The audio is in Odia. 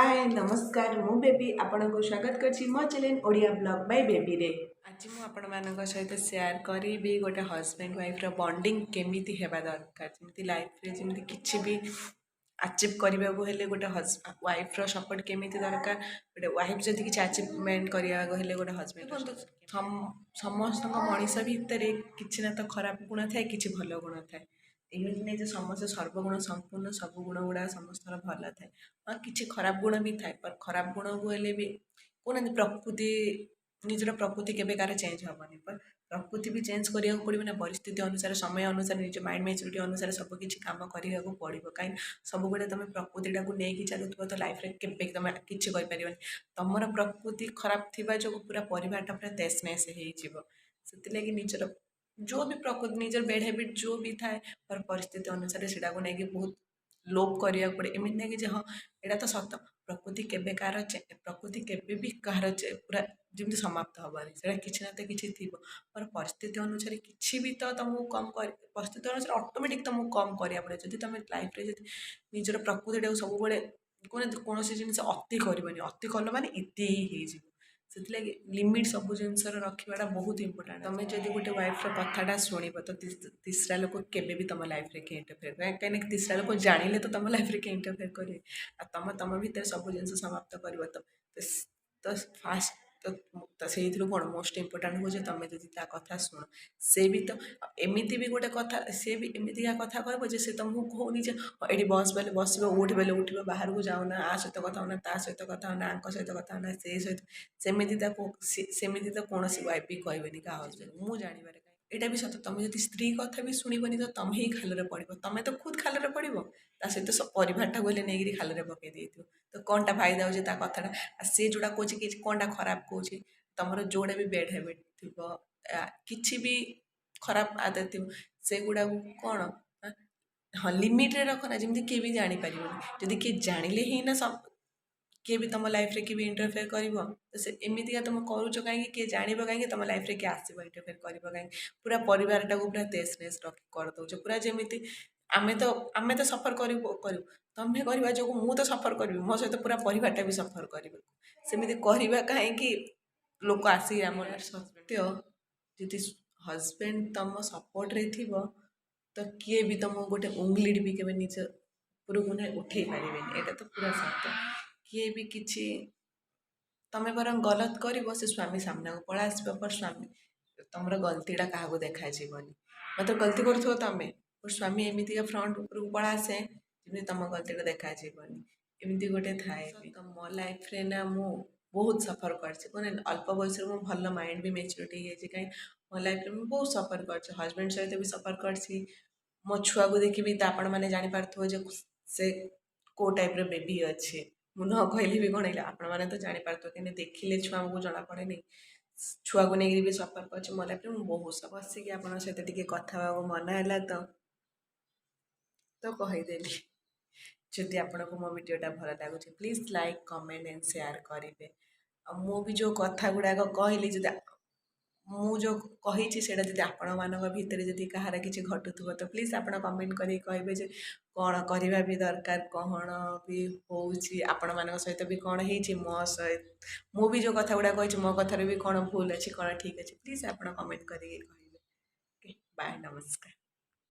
ହାଏ, ନମସ୍କାର। ମୁଁ ବେବି, ଆପଣଙ୍କୁ ସ୍ୱାଗତ କରୁଛି ମୋ ଚ୍ୟାନେଲ୍ ଓଡ଼ିଆ ବ୍ଲଗ୍ ବାଇ ବେବିରେ। ଆଜି ମୁଁ ଆପଣମାନଙ୍କ ସହିତ ସେୟାର କରିବି ଗୋଟେ ହଜବେଣ୍ଡ ୱାଇଫ୍ର ବଣ୍ଡିଙ୍ଗ କେମିତି ହେବା ଦରକାର, ଯେମିତି ଲାଇଫ୍ରେ ଯେମିତି କିଛି ବି ଆଚିଭ୍ କରିବାକୁ ହେଲେ ଗୋଟେ ୱାଇଫ୍ର ସପୋର୍ଟ କେମିତି ଦରକାର, ଗୋଟେ ୱାଇଫ୍ ଯଦି କିଛି ଆଚିଭମେଣ୍ଟ କରିବାକୁ ହେଲେ ଗୋଟେ ହଜବେଣ୍ଡ। ଦେଖନ୍ତୁ, ସମସ୍ତଙ୍କ ମଣିଷ ଭିତରେ କିଛି ନା ତ ଖରାପ ଗୁଣ ଥାଏ, କିଛି ଭଲ ଗୁଣ ଥାଏ। ଏମିତି ନାହିଁ ଯେ ସମସ୍ତେ ସର୍ବଗୁଣ ସମ୍ପୂର୍ଣ୍ଣ, ସବୁ ଗୁଣ ଗୁଡ଼ାକ ସମସ୍ତଙ୍କର ଭଲ ଥାଏ। ହଁ, କିଛି ଖରାପ ଗୁଣ ବି ଥାଏ। पर ଖରାପ ଗୁଣକୁ ହେଲେ ବି କହୁନାହାନ୍ତି, ପ୍ରକୃତି, ନିଜର ପ୍ରକୃତି କେବେ କାହାର ଚେଞ୍ଜ ହେବନି। पर ପ୍ରକୃତି ବି ଚେଞ୍ଜ କରିବାକୁ ପଡ଼ିବ ନା। ପରିସ୍ଥିତି ଅନୁସାରେ, ସମୟ ଅନୁସାରେ, ନିଜ ମାଇଣ୍ଡ ମ୍ୟାଚୁରିଟି ଅନୁସାରେ ସବୁ କିଛି କାମ କରିବାକୁ ପଡ଼ିବ। କାହିଁକି ସବୁବେଳେ ତୁମେ ପ୍ରକୃତିଟାକୁ ନେଇକି ଚାଲୁଥିବ ତ ଲାଇଫ୍ରେ କେବେ ତୁମେ କିଛି କରିପାରିବନି। ତୁମର ପ୍ରକୃତି ଖରାପ ଥିବା ଯୋଗୁଁ ପୁରା ପରିବାରଟା ପୁରା ତେସ୍ ନେସ୍ ହେଇଯିବ। ସେଥିଲାଗି ନିଜର ଯେଉଁ ବି ପ୍ରକୃତି, ନିଜର ବେଡ୍ ହ୍ୟାବିଟ୍ ଯେଉଁ ବି ଥାଏ, पर ପରିସ୍ଥିତି ଅନୁସାରେ ସେଇଟାକୁ ନେଇକି ବହୁତ ଲୋପ କରିବାକୁ ପଡ଼େ। ଏମିତି ନାହିଁ କି ଯେ ହଁ, ଏଇଟା ତ ସତ, ପ୍ରକୃତି କେବେ କାହାର, ପ୍ରକୃତି କେବେ ବି କାହାର ପୁରା ଯେମିତି ସମାପ୍ତ ହେବନି। ସେଇଟା କିଛି ନା ତ କିଛି ଥିବ। पर ପରିସ୍ଥିତି ଅନୁସାରେ କିଛି ବି ତ ତୁମକୁ କମ୍ କରି, ପରିସ୍ଥିତି ଅନୁସାରେ ଅଟୋମେଟିକ୍ ତୁମକୁ କମ୍ କରିବାକୁ ପଡ଼ିବ। ଯଦି ତୁମେ ଲାଇଫ୍ରେ ଯଦି ନିଜର ପ୍ରକୃତିଟାକୁ ସବୁବେଳେ କୌଣସି ଜିନିଷ ଅତି କରିବନି, ଅତି କଲ ମାନେ ଇତି ହିଁ ହେଇଯିବ। ସେଥିଲାଗି ଲିମିଟ୍ ସବୁ ଜିନିଷର ରଖିବାଟା ବହୁତ ଇମ୍ପୋର୍ଟାଣ୍ଟ। ତୁମେ ଯଦି ଗୋଟେ ୱାଇଫ୍ର କଥାଟା ଶୁଣିବ ତ ତିସରା ଲୋକ କେବେ ବି ତୁମ ଲାଇଫ୍ରେ କିଏ ଇଣ୍ଟରଫେୟାର, କାହିଁକିନା ତିସରା ଲୋକ ଜାଣିଲେ ତ ତୁମ ଲାଇଫ୍ରେ କିଏ ଇଣ୍ଟରଫେୟାର କରିବେ? ଆଉ ତୁମ ତୁମ ଭିତରେ ସବୁ ଜିନିଷ ସମାପ୍ତ କରିବ ତ ଫାଷ୍ଟ ତ ସେଇଥିରୁ କ'ଣ ମୋଷ୍ଟ ଇମ୍ପୋର୍ଟାଣ୍ଟ ହେଉଛି, ତୁମେ ଯଦି ତା କଥା ଶୁଣ, ସେ ବି ତ ଏମିତି ବି ଗୋଟେ କଥା, ସେ ବି ଏମିତିକା କଥା କହିବ ଯେ ସେ ତୁମକୁ କହୁନି ଯେ ଏଠି ବସ ବେଲେ ବସିବ, ଉଠ ବେଲେ ଉଠିବ, ବାହାରକୁ ଯାଉନା, ଆ ସହିତ କଥା ହଉନା, ତା ସହିତ କଥା ହଉନା, ଆଙ୍କ ସହିତ କଥା ହଉନା, ସେ ସହିତ ସେମିତି ତାକୁ ସେମିତି ତ କୌଣସି ୱାଇଫ୍ ବି କହିବେନି କାହା ହଜବେଣ୍ଡ, ମୁଁ ଜାଣିବାରେ। ଏଇଟା ବି ସତ, ତୁମେ ଯଦି ସ୍ତ୍ରୀ କଥା ବି ଶୁଣିବନି ତ ତମେ ହିଁ ଖାଲରେ ପଡ଼ିବ। ତମେ ତ ଖୁଦ୍ ଖାଲରେ ପଡ଼ିବ, ତା ସହିତ ପରିବାରଟାକୁ ହେଲେ ନେଇକିରି ଖାଲରେ ପକାଇ ଦେଇଥିବ। ତ କ'ଣଟା ଫାଇଦା ହେଉଛି ତା କଥାଟା? ଆଉ ସେ ଯେଉଁଟା କହୁଛି କି କ'ଣଟା ଖରାପ କହୁଛି? ତମର ଯେଉଁଟା ବି ବେଡ୍ ହ୍ୟାବିଟ୍ ଥିବ, କିଛି ବି ଖରାପ ଆଦତ ଥିବ, ସେଗୁଡ଼ାକୁ କ'ଣ, ହଁ, ଲିମିଟ୍ରେ ରଖ ନା, ଯେମିତି କିଏ ବି ଜାଣିପାରିବନି। ଯଦି କିଏ ଜାଣିଲେ ହିଁ ନା କିଏ ବି ତୁମ ଲାଇଫ୍ରେ କିଏ ବି ଇଣ୍ଟରଫେୟାର କରିବ। ତ ସେ ଏମିତିକା ତୁମେ କରୁଛ କାହିଁକି? କିଏ ଜାଣିବ କାହିଁକି? ତୁମ ଲାଇଫ୍ରେ କିଏ ଆସିବ, ଇଣ୍ଟରଫେୟାର କରିବ କାହିଁକି? ପୁରା ପରିବାରଟାକୁ ପୁରା ତେସ୍ ନେସ୍ ରଖି କରିଦେଉଛ ପୁରା। ଯେମିତି ଆମେ ତ ସଫର କରିବୁ କରିବୁ, ତମେ କରିବା ଯୋଗୁଁ ମୁଁ ତ ସଫର କରିବି, ମୋ ସହିତ ପୁରା ପରିବାରଟା ବି ସଫର କରିବ। ସେମିତି କରିବା କାହିଁକି? ଲୋକ ଆସିକି ଆମ ସତ୍ୟ, ଯଦି ହଜବେଣ୍ଡ ତୁମ ସପୋର୍ଟରେ ଥିବ ତ କିଏ ବି ତୁମକୁ ଗୋଟେ ଉଙ୍ଗଲିଟି ବି କେବେ ନିଜ ଉପରକୁ ନା ଉଠେଇ ପାରିବେନି। ଏଇଟା ତ ପୁରା ସତ୍ୟ। କିଏ ବି କିଛି, ତମେ ବରଂ ଗଲତ କରିବ, ସେ ସ୍ୱାମୀ ସାମ୍ନାକୁ ପଳେଇ ଆସିବ, पर ସ୍ୱାମୀ ତମର ଗଲତିଟା କାହାକୁ ଦେଖାଯିବନି। ମାତ୍ର ଗଲତି କରୁଥିବ ତମେ, ସ୍ୱାମୀ ଏମିତିକା ଫ୍ରଣ୍ଟ ଉପରକୁ ପଳେଇ ଆସେ ଯେମିତି ତମ ଗଲତିଟା ଦେଖାଯିବନି। ଏମିତି ଗୋଟେ ଥାଏ ତ। ମୋ ଲାଇଫ୍ରେ ନା ମୁଁ ବହୁତ ସଫର କରିଛି। କ'ଣ, ଅଳ୍ପ ବୟସରୁ ମୁଁ ଭଲ ମାଇଣ୍ଡ ବି ମେଚୁରିଟି ହେଇଯାଇଛି। କାହିଁ ମୋ ଲାଇଫ୍ରେ ମୁଁ ବହୁତ ସଫର କରିଛି, ହଜବେଣ୍ଡ ସହିତ ବି ସଫର କରିଛି। ମୋ ଛୁଆକୁ ଦେଖିବି ତ ଆପଣମାନେ ଜାଣିପାରୁଥିବ ଯେ ସେ କେଉଁ ଟାଇପ୍ର ବେବି ଅଛି। ମୁଁ ନ କହିଲେ ବି କ'ଣ ହେଲା, ଆପଣମାନେ ତ ଜାଣିପାରୁଥିବ। କାହିଁକି ଦେଖିଲେ ଛୁଆଙ୍କୁ ଜଣାପଡ଼େନି? ଛୁଆକୁ ନେଇକିରି ବି ସଫର କରିଛି। ମୋ ଲାଇଫ୍ରେ ମୁଁ ବହୁତ ବସିକି ଆପଣଙ୍କ ସହିତ ଟିକେ କଥା ହେବାକୁ ମନ ହେଲା ତ କହିଦେଲି। ଯଦି ଆପଣଙ୍କୁ ମୋ ଭିଡ଼ିଓଟା ଭଲ ଲାଗୁଛି, please like, comment and share କରିବେ। ଆଉ ମୁଁ ବି ଯେଉଁ କଥା ଗୁଡ଼ାକ କହିଲି, ଯଦି ମୁଁ ଯେଉଁ କହିଛି ସେଇଟା ଯଦି ଆପଣମାନଙ୍କ ଭିତରେ ଯଦି କାହାର କିଛି ଘଟୁଥିବ ତ ପ୍ଲିଜ୍ ଆପଣ କମେଣ୍ଟ କରିକି କହିବେ ଯେ କ'ଣ କରିବା ବି ଦରକାର, କ'ଣ ବି ହେଉଛି, ଆପଣମାନଙ୍କ ସହିତ ବି କ'ଣ ହେଇଛି, ମୋ ସହିତ ମୁଁ ବି ଯେଉଁ କଥା ଗୁଡ଼ା କହିଛି, ମୋ କଥାରେ ବି କ'ଣ ଭୁଲ ଅଛି, କ'ଣ ଠିକ୍ ଅଛି, ପ୍ଲିଜ୍ ଆପଣ କମେଣ୍ଟ କରିକି କହିବେ। ଓକେ, ବାଏ, ନମସ୍କାର।